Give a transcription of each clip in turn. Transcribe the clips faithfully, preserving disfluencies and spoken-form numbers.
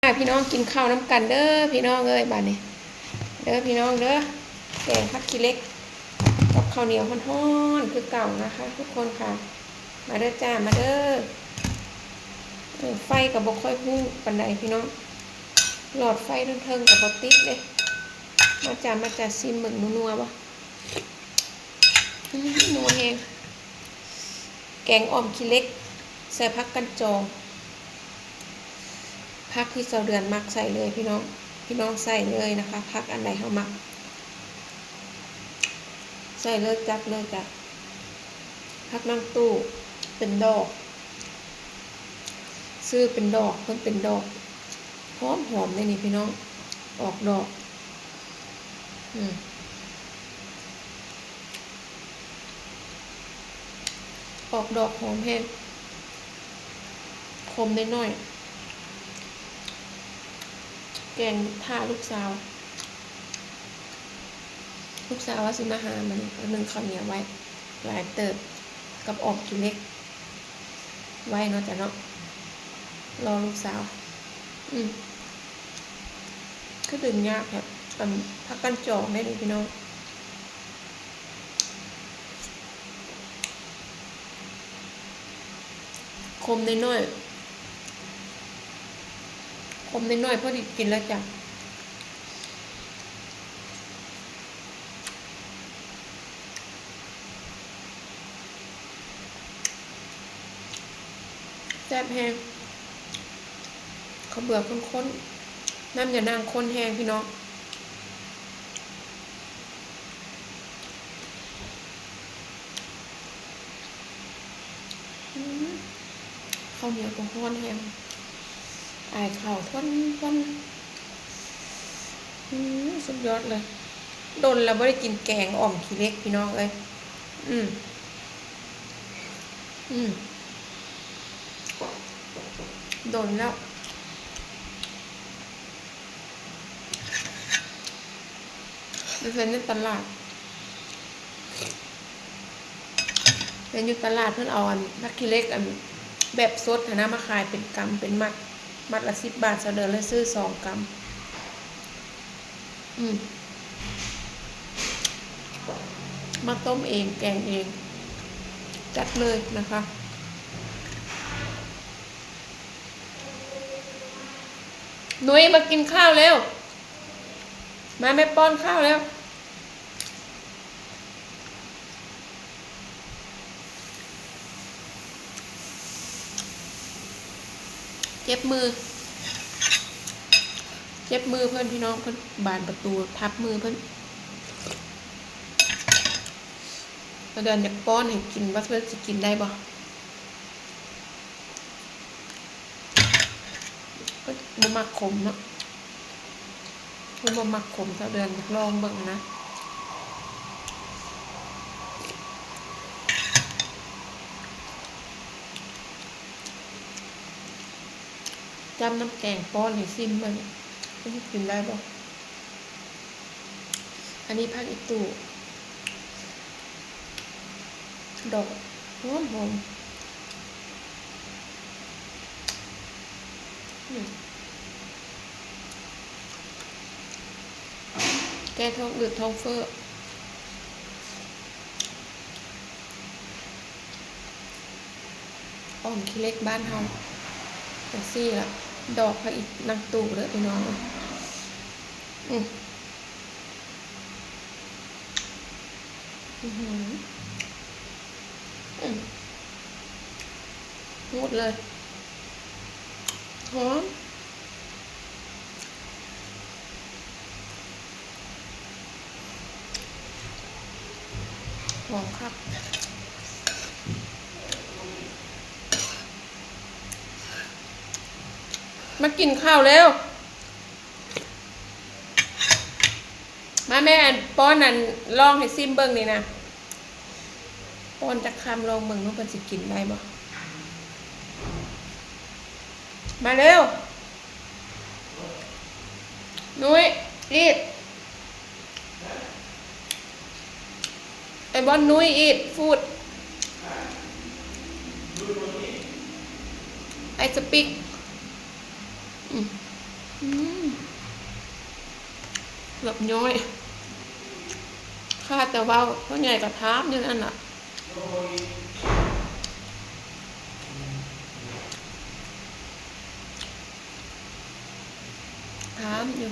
ค่ะ พี่น้องกินข้าวนำกันเด้อ พี่น้องเอ้ย บัดนี้ เด้อพี่น้องเด้อ แกงผักขี้เหล็ก กับข้าวเหนียวฮ้อนๆ คือเก่านะคะ ทุกคนค่ะ มาเด้อจ้า มาเด้อ เออ ไฟก็บ่ค่อยฮู้ปานใดพี่น้อง หลอดไฟเทิงๆ ก็บ่ติดเด้ มาจ้า มาจ้า ซิมเบิ่งนัวๆ บ่ อืม นัวแฮง แกงอ่อมขี้เหล็ก ใส่ผักก้านจอง ผักที่สาวเดือนมักใส่เลยพี่น้อง พี่น้องใส่เลยนะคะ ผักอันใดเฮามัก ใส่เลย จัดเลยจ้ะ ผักนางตู้ เป็นดอก ซื้อเป็นดอก เพิ่นเป็นดอก หอมๆ เลยนี่พี่น้อง ออกดอก อืม ออกดอกหอมแฮง ขมน้อยๆ แกงถ่าลูกสาว ลูกสาวว่าสิมาหา มันนึ่งข้าวเหนียวไว้ หลายเติบ กับอ่อมขี้เหล็ก ไว้เนาะจ้ะเนาะ รอลูกสาว อืม คือดึงยากแท้ อัน ผักก้านจองได้เลยพี่น้อง ขมน้อยๆ ขมน้อยๆ พอดีกินแล้วจ้ะ แซ่บแฮง ข้าวเบือข้นๆ น้ำยานางข้นแฮงพี่น้อง อืม ข้าวเหนียวก็ฮ้อนแฮง อายข้าวทวนๆ อืม สุดยอดเลย โดนแล้วบ่ได้กินแกงอ่อมขี้เหล็กพี่น้องเอ้ย อืม อืม โดนแล้ว ไปเห็นในตลาด เห็นอยู่ตลาดเพิ่นเอาอันผักขี้เหล็กอันแบบสดหั้นนะ มาขายเป็นกำเป็นมัด มัดละสิบบาท สาวเดือนเลยซื้อสองกำ อืม มาต้มเอง แกงเอง จัดเลยนะคะ นุ้ยมากินข้าวเร็ว มาแม่ป้อนข้าวแล้ว เจ็บมือ เจ็บมือเพิ่นพี่น้อง เพิ่นบานประตูทับมือเพิ่น แล้วเดือนอยากป้อนให้กิน ว่าเพิ่นสิกินได้บ่ เพิ่นบ่มักขมเนาะ เพิ่นบ่มักขม สาวเดือนอยากลองเบิ่งนะ จ้ำน้ำแกงป้อนให้ซิมเบิ่ง เพิ่นสิกินได้บ่ อันนี้ผักอีตู ดอกหอมหอม อืม แก้ท้องอืดท้องเฟ้อ อ่อมขี้เหล็กบ้านเฮา จังซี่ล่ะ ดอกผักอีนางตู่เด้อพี่น้อง อืม อื้อหือ อืม หมดเลย หอม หอมคัก มากินข้าวแล้ว มาแม่อันป้อนอันลองให้ซิมเบิ่งนี่นะ ป้อนจักคำลองเบิ่งว่าเพิ่นสิกินได้บ่ มาเร็ว นุ้ย eat. I want นุ้ย eat food. I speak. อืม อืม เกือบย้อย ข้าแต่เว้า พ่อใหญ่ก็ถามอยู่นั่นน่ะ ถามอยู่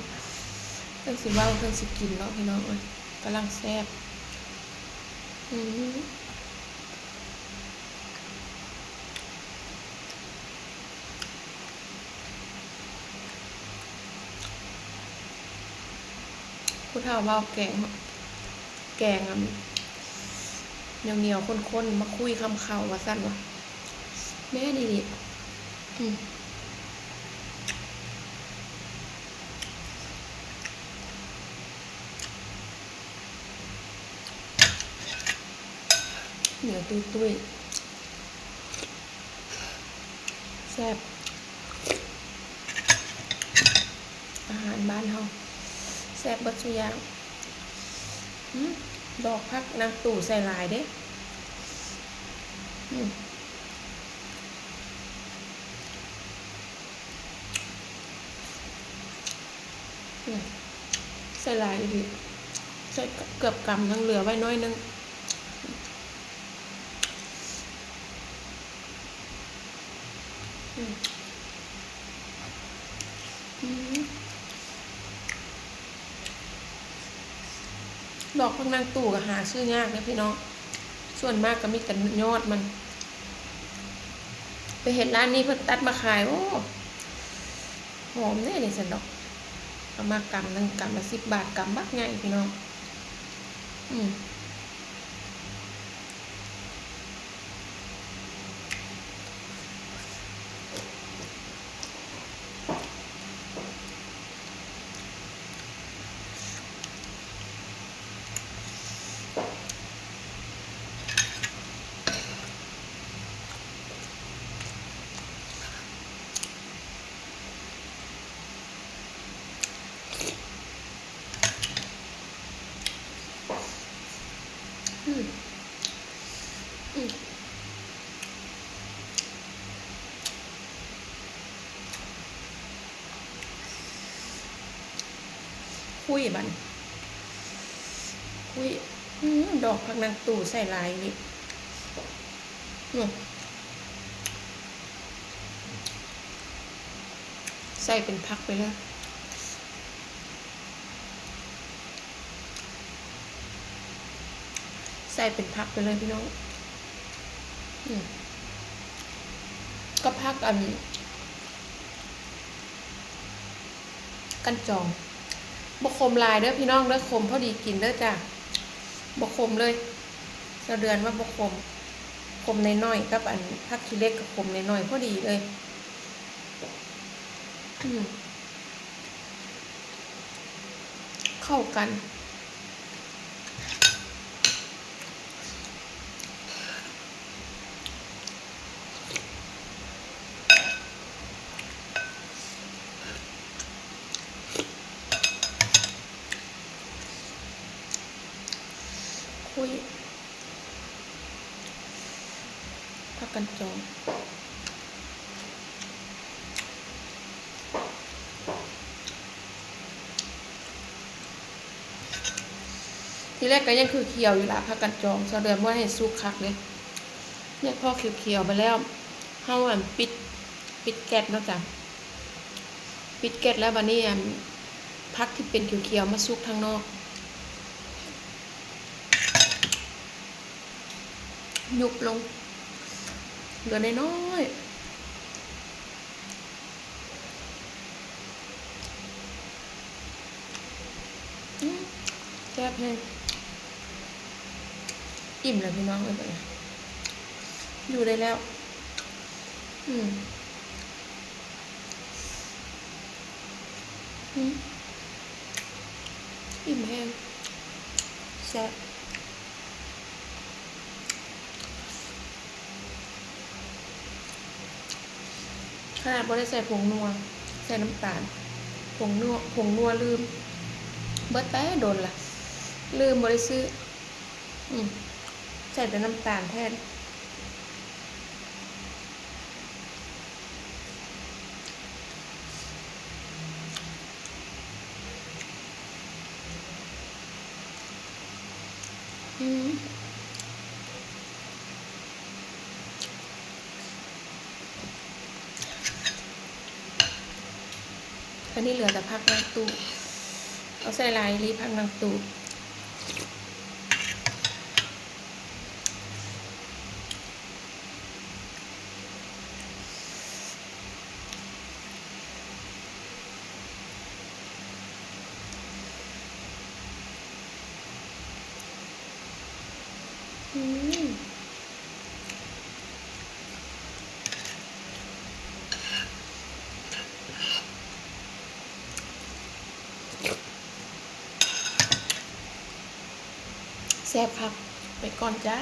เพิ่นสิเว้า เพิ่นสิกินเนาะพี่น้องเอ้ย กำลังแซ่บ อืม ผู้เฒ่าเว้าแกง แกงอะ เหนียวๆ ข้นๆ มาคุยคำเขาว่าซั่นวะ แม่นอีหลี อืม เหนียวตุ้ยๆ แซ่บ อาหารบ้านเฮา แซ่บเบิดซุอย่าง อืม ดอกผักนางตู่ใส่หลายเด้ อืม อืม ใส่หลายอีหลี ใส่เกือบกำหนึ่ง เหลือไว้น้อยหนึ่ง อืม อืม ดอกผักนางตู่ก็หาซื้อยากนะพี่น้อง ส่วนมากก็มีแต่ยอดมัน ไปเห็นร้านนี้เพิ่นตัดมาขาย โอ้ หอมแน่นี่ซั่นดอก เอามากำหนึ่ง กำละสิบบาท กำบักใหญ่พี่น้อง อืม อืม อืม คุยบัดนี้ คุย อืม ดอกผักนางตู่ใส่หลายนี่ อืม ใส่เป็นผักไปเลย ใส่เป็นผักไปเลยพี่น้อง อืม ก็ผักอัน กันจอง บ่ขมหลายเด้อพี่น้องเด้อ ขมพอดีกินเด้อจ้ะ บ่ขมเลย สาวเดือนว่าบ่ขม ขมน้อยๆ กับอันผักขี้เหล็กก็ขมน้อยๆ พอดีเลย อืม เข้ากัน คุย ผักกันจอง ทีแรกก็ยังคือเขียวอยู่ละ ผักกันจอง สาวเดือนว่าให้สุกคักเลย เนี่ยพอเขียวๆ ไปแล้ว เฮาอันปิด ปิดแก๊สเนาะจ้ะ ปิดแก๊สแล้วบัดนี้อัน ผักที่เป็นเขียวๆ มาสุกทางนอก ยุบลง เหลือน้อยๆ อืม แซ่บแฮง อิ่มแล้วพี่น้องเอ้ย บัดนี้ อยู่ได้แล้ว อืม อืม อิ่มแฮง แซ่บ ขนาดบ่ได้ใส่ผงนัว ใส่น้ำตาล ผงนัว ผงนัวลืม เบิดแต่โดนละ ลืมบ่ได้ซื้อ อืม ใส่แต่น้ำตาลแทน อืม อันนี้เหลือแต่ผักนางตูด เอาใส่หลายอีหลีผักนางตูด อืม แซ่บคัก ไปก่อนจ้า